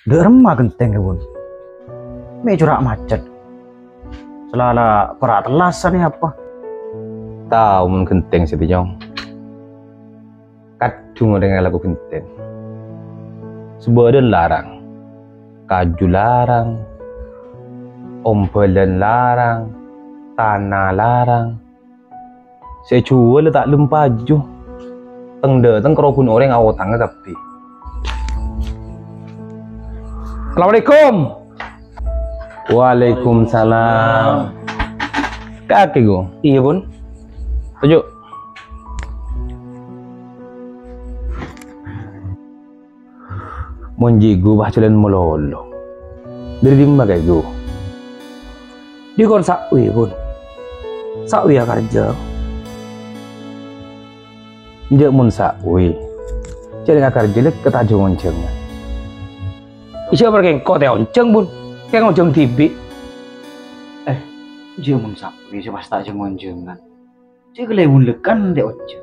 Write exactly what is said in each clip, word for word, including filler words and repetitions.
Dâ' remma ghentèng, Bun? Mè' cora' macet. Sala la para' tellasan apa? Tao mon ghentèng sè tèyong. Kadhung orèng alako ghentèng. Sabâdhân larang. Kaju larang. Ombhâlân larang. Tana larang. Sè èjhuwâl ta' lem paju. Teng-dâteng karo ghun orèng aotangnga kabbhi. Assalamualaikum. Waalaikumsalam. Kakè, Gu? Iyâ, Bun. Toju'. Mon jiyâ Gu pas jhâlân malolo. Dâri dimma kakè, Gu? Dâri kon Sa'wi, Bun. Sa'wi akarjâ. Enjâ' mon Sa'wi. Jhâlân akarjâ lè' ka ta' jhâng-onjhângan. Iyâ, parkè engko' ta' onjhâng, Bun. Kèng onjhâng dhibi'. Eh, enjâ' mon Sa'wi sè pas ta' jhâng-onjhângan. Cè' kalèbun lekkan dè' ojhâ.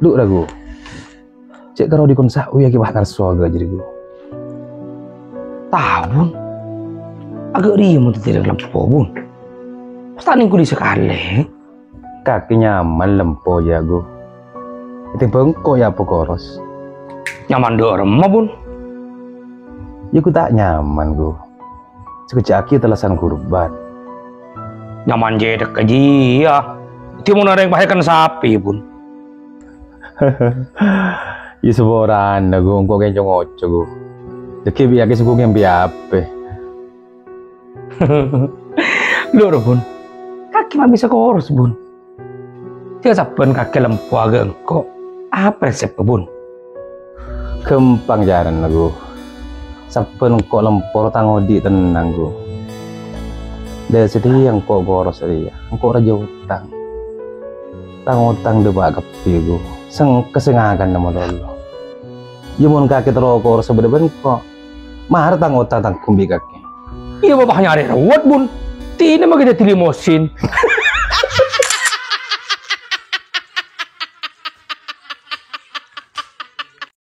Lu, ra, Gu. Cè' karo dâri kon Sa'wi akibâ narso ghâ' jârèya, Gu. Tao, Bun. Aghâ' rèya mon tadhâddhi lempo, Bun. Pas ta' nèngghuli sakalè. Kakè nyaman lempo, yâ, Gu. Ètèmbhâng engko', yâ, apa koros. Nyaman dâ' remma, Bun? Yâ, Gu, ta' nyaman, Gu. Sakejjhâ' aghi' tellasan kurban. Nyaman cèthèkka jiyâ. Dhimma orèng pas èkennèng sapè, Bun? Yâ, saporana, Gu, engko' kèng co-ngoco, Gu. Dhâggi' bi' kakè sè Gu ngèmpè apè? Loro, Bun. Kakè ma' bisa koros, Bun. Jhâ' sabbhân kakè lempo aghâ' engko'. Apa reseppa, Bun? Ghâmpang carana, Gu. Sabbhân engko' lempo tang odi' tennang, Gu. Dâri satèya engko' koros rèya, engko' rajâ otang. Tang otang dâpa' kabbhi, Gu. Sengka sè ngakanna malolo. Yâ mon kakè terro koros bâdâ bân engko'. Mara tang otang tangghung bi' kakè. Iyâ, bâ' pas nyarè rowet, Bun. Dhina maghi dâddhi limosin.